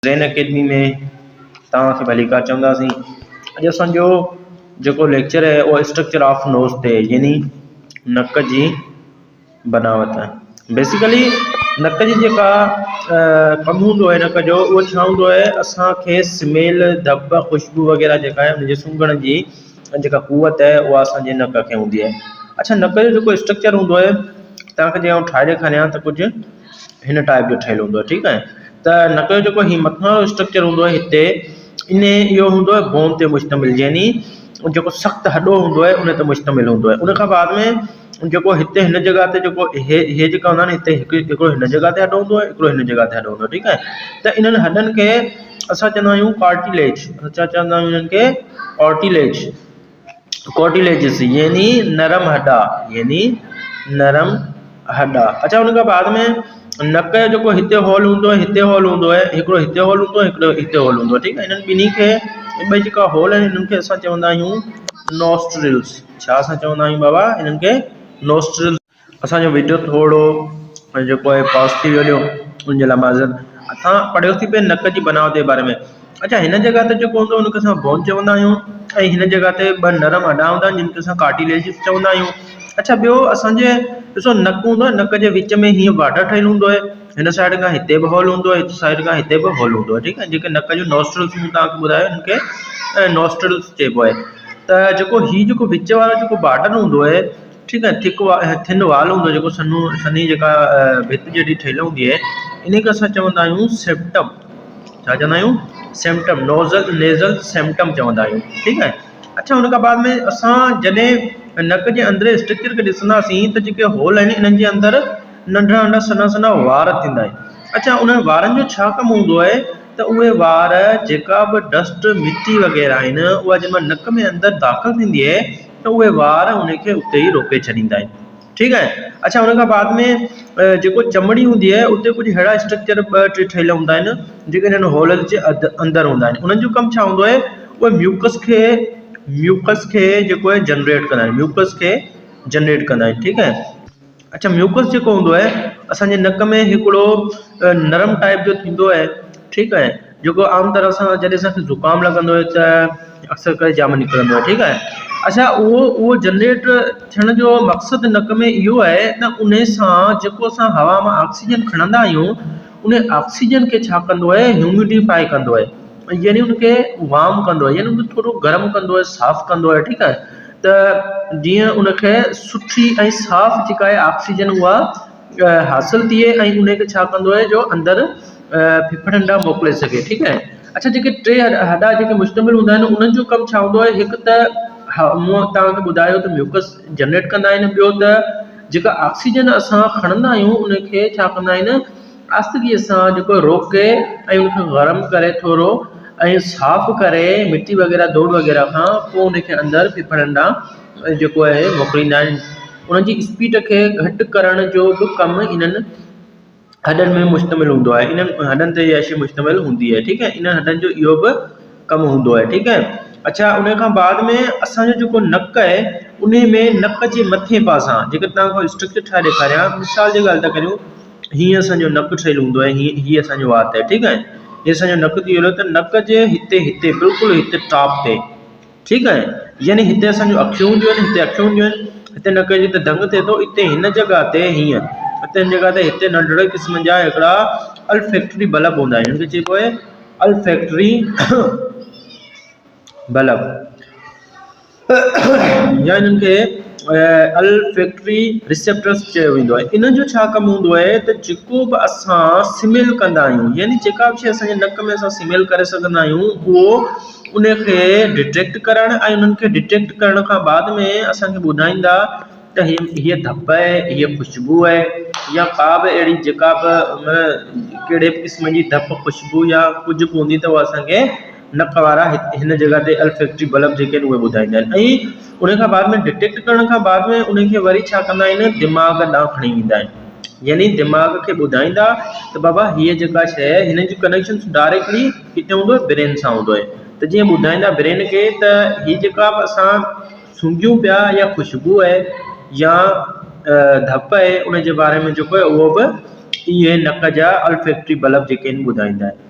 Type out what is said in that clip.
Zain academy ۾ توهان کي ڀليڪار چونداسين. اڄ اسان جو جيڪو ليڪچر آهي اهو اسٽرڪچر آف نوز تي يعني نڪ جي بناوت. بيسيڪلي نڪ جي جيڪا ڪم هوندو آهي نڪ جو اهو ڇا هوندو آهي اسانکي سميل ڌپ خوشبو وغيره جيڪا آهي ان جي سونگهڻ جي جيڪا قوت آهي اها اسانجي نڪ کي هوندي آهي. اڇا نڪ جو جيڪو اسٽرڪچر هوندو آهي توهان کي جي آئون ٺاهي ڏيکاريان ته ڪجهه هن ٽائيپ جو ٺهيل هوندو آهي ٺيڪ آهي ته نڪ جو جيڪو هي مٿان وارو اسٽرڪچر هوندو آهي هتي ان اهو هوندو آهي بون تي مشتمل يعني جيڪو سخت هڏو هوندو آهي ان تي مشتمل هوندو آهي ان کان بعد ۾ جيڪو هتي هن جڳهه تي جيڪو هي هي جيڪا هوندا آهن هتي هڪ هڪڙو هن جڳهه تي هڏو هوندو آهي هڪڙو هن جڳهه تي هڏو هوندو آهي ٺيڪ آهي ته انهن هڏن کي اسان چوندا آهيون ڪارٽيليج اسان ڇا چوندا آهيون انهن کي ڪارٽيليج Cartilages يعني نرم هڏا يعني نرم هڏا. اڇا ان کان بعد ۾ نڪ جو جيڪو هتي هول هوندو آهي هتي هول هوندو آهي هڪڙو هتي هول هوندو آهي هڪڙو هتي هول هوندو آهي ٺيڪ آهي انهن ٻنهي کي ٻئي جيڪا هول آهن انهن کي اسان چوندا آهيون نوسٽرلز. ڇا اسان چوندا آهيون بابا انهن کي نوسٽرلز. اسان جو وڊيو ٿورو جيڪو آهي پاز ٿي ويو ان جي لاء معذرت. اسان پڙهيوسين پئي نڪ جي بناوت جي باري ۾. اڇا هن جڳهه تي جيڪو هوندو ان کي اسان بون چوندا آهيون ۽ هن جڳهه تي ٻه نرم هڏا هوندا آهن جن کي اسان ڪارٽيليجز چوندا آهيون. اڇا ٻيو اسان جي ڏسو نڪ هوندو آهي نڪ جي وچ ۾ هيئن بارڊر ٺهيل هوندو آهي هن سائيڊ کان هتي به هول هوندو آهي هن سائيڊ کان هتي به هول هوندو آهي ٺيڪ آهي جيڪي نڪ جون نوسٽرلز مون توهان کي ٻڌايو هن کي نوسٽرلز چئبو آهي ته جيڪو هي جيڪو وچ وارو جيڪو بارڊر هوندو آهي ٺيڪ آهي ٿڪ ٿن وال هوندو آهي جيڪو سنهو سنهي جيڪا ڀت جهڙي ٺهيل هوندي آهي ان کي اسان چوندا آهيون سيپٽم. ڇا چوندا آهيون سيپٽم نوزل نيزل سيپٽم چوندا آهيون ٺيڪ آهي. اڇا ان کان بعد ۾ اسان جڏهن نڪ جي اندر اسٽرڪچر کي ڏسنداسين ته جيڪي هول آهن انهن جي اندر ننڍڙا ننڍڙا سنها سنها وار ٿيندا آهن. اڇا انهن وارن جو ڇا ڪم هوندو آهي ته اهي وار جيڪا به ڊسٽ مٽي وغيره آهن اها جنهن مهل نڪ ۾ اندر داخل ٿيندي آهي ته اهي وار ان کي اتي ئي روڪي ڇڏيندا آهن ٺيڪ آهي. اڇا ان کان بعد ۾ جيڪو چمڙي هوندي آهي اتي ڪجهه اهڙا اسٽرڪچر ٻه ٽي ٺهيل هوندا آهن جيڪي انهن هولن جي اندر هوندا آهن انهن جو ڪم ڇا هوندو آهي اهي ميوڪس کي ميوڪس کي جيڪو آهي جنريٽ ڪندا آهن ميوڪس کي جنريٽ ڪندا آهن ٺيڪ آهي. اڇا ميوڪس جيڪو هوندو آهي اسان جي نڪ ۾ هڪڙو نرم ٽائيپ جو ٿيندو آهي ٺيڪ آهي جيڪو عام طرح سان جڏهن اسان کي زڪام لڳندو آهي ته اڪثر ڪري جام نڪرندو آهي ٺيڪ آهي اڇا اهو اهو جنريٽ ٿيڻ جو مقصد نڪ ۾ اهو آهي ته ان سان جيڪو اسان هوا مان آڪسيجن کڻندا آهيون ان آڪسيجن کي ڇا ڪندو آهي هيوميڊيفائي ڪندو آهي يعني ان کي وارم ڪندو آهي يعني ان کي ٿورو گرم ڪندو آهي صاف ڪندو آهي ٺيڪ آهي ته جيئن ان کي سٺي ۽ صاف جيڪا آهي آڪسيجن اها حاصل ٿئي ۽ ان کي ڇا ڪندو آهي جو اندر ڦڦڙن ڏانهن موڪلي سگهي ٺيڪ آهي. اڇا جيڪي ٽي هڏا جيڪي مشتمل هوندا آهن انهن جو ڪم ڇا هوندو آهي هڪ ته مون توهان کي ٻڌايو ته ميوڪس جنريٽ ڪندا آهن ٻيو ته جيڪا آڪسيجن اسان کڻندا آهيون ان کي ڇا ڪندا آهن آهستگيء سان جيڪو روڪي ۽ ان کي گرم ڪري ٿورو ۽ صاف ڪري مٽي وغيره ڌوڙ وغيره کان پوء ان کي اندر ڦڦڙن ڏانهن جيڪو آهي موڪليندا آهن. ان جي اسپيڊ کي گهٽ ڪرڻ جو به ڪم انهن هڏن ۾ مشتمل هوندو آهي. انهن هڏن تي اها شيء مشتمل هوندي آهي ٺيڪ آهي. انهن هڏن جو اهو به ڪم هوندو آهي ٺيڪ آهي. اڇا ان کان بعد ۾ اسان جو جيڪو نڪ آهي انهي ۾ نڪ جي مٿين پاسان جيڪڏهن توهان کي اسٽرڪچر ٺاهي ڏيکاريان مثال جي ڳالهه ٿا ڪريون هيئن اسان جو نڪ ٺهيل هوندو آهي هيئن هي اسان جو وات آهي ٺيڪ آهي هي اسان جو نڪ ٿي ويو ته نڪ جي هتي هتي بلڪل هتي ٽاپ تي ٺيڪ آهي يعني هتي اسان جون اکيون هونديون آهن هتي اکيون هونديون آهن هتي نڪ جي هتي دنگ ٿئي ٿو هتي هن جڳهه تي هيئن هتي هن جڳهه تي هتي ننڍڙي قسم جا هڪڙا الفيڪٽري بلب هوندا آهن هن کي چئبو آهي الفيڪٽري بلب يا انهن کي الفيڪٽري ريسيپٽرس چيو ويندو آهي. انهن جو ڇا ڪم هوندو آهي ته جيڪو به اسان سميل ڪندا آهيون يعني جيڪا به شيء اسان جي نڪ ۾ اسان سميل ڪري سگهندا آهيون اهو ان کي ڊٽيڪٽ ڪرڻ ۽ انهن کي ڊٽيڪٽ ڪرڻ کان بعد ۾ اسان کي ٻڌائيندا ته هيء ڌپ آهي، هيء خوشبو آهي يا ڪا به اهڙي جيڪا به ڪهڙي به قسم جي ڌپ خوشبو يا ڪجهه به هوندي ته اها اسان کي نڪ وارا هن جڳهه تي الفيڪٽري بلب جيڪي آهن اهي ٻڌائيندا آهن ۽ ان کان بعد ۾ ڊٽيڪٽ ڪرڻ کان بعد ۾ ان کي وري ڇا ڪندا آهن دماغ ڏانهن کڻي ويندا آهن يعني دماغ کي ٻڌائيندا ته بابا هيء جيڪا شيء آهي هن جون ڪنيڪشنس ڊائريڪٽلي ڪٿي هوندو آهي برين سان هوندو آهي ته جيئن ٻڌائيندا برين کي ته هي جيڪا به اسان سونگهيون پيا يا خوشبو آهي يا ڌپ آهي ان جي باري ۾ جيڪو آهي اهو به اهي نڪ جا الفيڪٽري بلب جيڪي آهن ٻڌائيندا آهن.